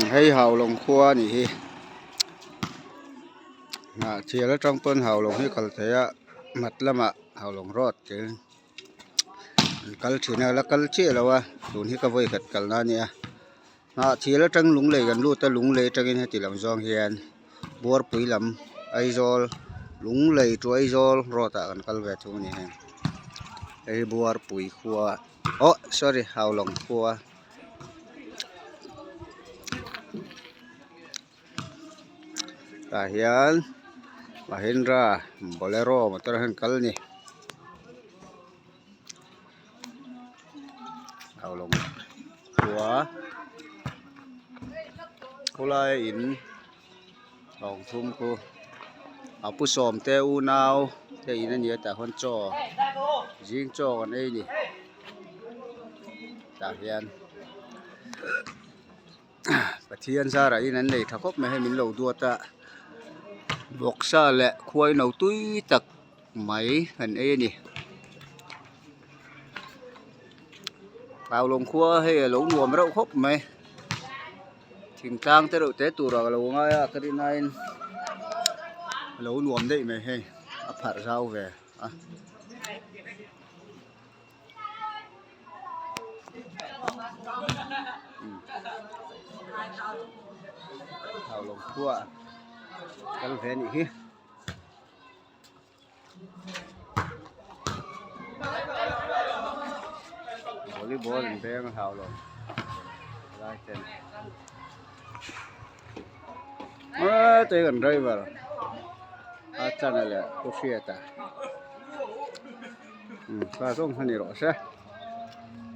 Hei Haulawng khua a nih hi Hnahthial atang pawn Haulawng hi kal theih a mat lamah Haulawng road tiin an kal thin a la kal chiah lo a tun hi ka vawi khat kalna a nia Hnahthial atang lunglei kan lut a lunglei atangin heti lam zawng hian Buarpui lam Aizawl lunglei to Aizawl road ah kan kal ve thung a ni heng hei Buarpui khua oh sorry Haulawng khua. Tah hian Mahindra bolero motor hian kal a ni Haulawng khua khawlaia in lawng thum khu a pu sawm te unau te in a ni a tah khuan chaw zing chaw kan ei a ni tah hian Pathian zarah in an nei tha khawp mai hei min lo duat a vawksa leh khuai no tui tak mai kan ei a ni Haulawng khua hei a lo nuam reuh khawp mai thingtlang te reuh te turah ka lo ngai a ka rin aiin a lo nuam daih mai hei a pharh zau ve a. Haulawng khua kal ve anih hi. Volleyball an beng a Haulawng lai ten hetah kan driver a chana leh pu Hriata. Kha zawng kha ni rawh se.